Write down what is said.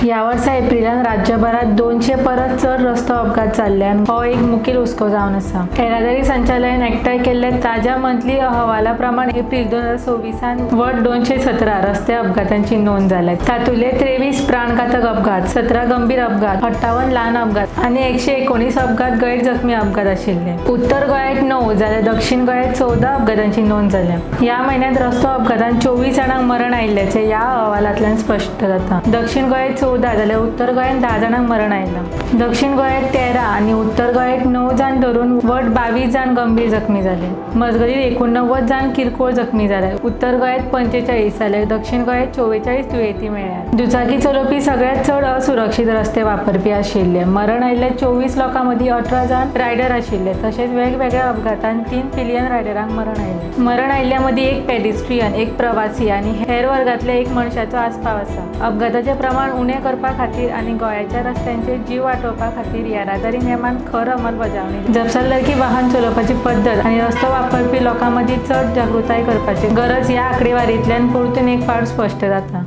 ह्या वर्सा एप्रिलान राज्यभरात 200 परस चड रस्तो अपघात जाल्ल्यान हो एक मुखेल हुस्को जावन आसा. येरादारी संचालयान एकठांय केल्ल्या ताज्या मंथली अहवाला प्रमाण एप्रील 2026 वट 217 रस्ते अपघातांची नोंद जाल्या. तातूंतले 23 प्राणघातक अपघात, 17 गंभीर अपघात, 58 ल्हान अपघात आनी 119 अपघात गैर जखमी अपघात आशिल्ले. उत्तर गोंयांत 9 जाल्यार दक्षिण गोंयांत 14 अपघातांची नोंद जाल्या. ह्या म्हयन्यांत रस्तो अपघातांत 24 जाणांक मरण आयिल्ल्याचें ह्या अहवालांतल्यान स्पश्ट जाता. दक्षिण गोंयांत 14 जाल्यार उत्तर गोंयांत 10 जाणांक मरण आयलां. दक्षिण गोंयांत 13 आनी उत्तर गोंयांत 9 जाण धरून वट 22 जाण गंभीर जखमी जाले. मजगतीं 89 जाण किरकोळ जखमी जाले. उत्तर गोंयांत 45 जाल्यार दक्षिण गोंयांत 44 दुयेंती मेळ्ळ्यात. दुचाकी चलोवपी सगळ्यांत चड असुरक्षीत रस्ते वापरपी आशिल्ले. मरण आयिल्ल्या 24 लोकां मदीं 18 जाण रायडर आशिल्ले. तशेंच वेगवेगळ्या अपघातांत 3 पिलियन रायडरांक मरण आयलें. मरण आयिल्ल्या मदीं एक पेडिस्ट्रियन, एक प्रवासी आनी हेर वर्गांतल्या एक मनशाचो आस्पाव आसा. अपघाताचें प्रमाण उणें करपा खातीर आनी गोंयाच्या रस्त्यांचेर जीव वाटोवपा खातीर येरादारी नेमान खर अंमलबजावणी, जपसालदारकी वाहन चलोवपाची पद्दत आनी रस्तो वापरपी लोकां मदीं चड जागृताय करपाची गरज ह्या आंकडेवारींतल्यान परतून एक फावट स्पश्ट जाता.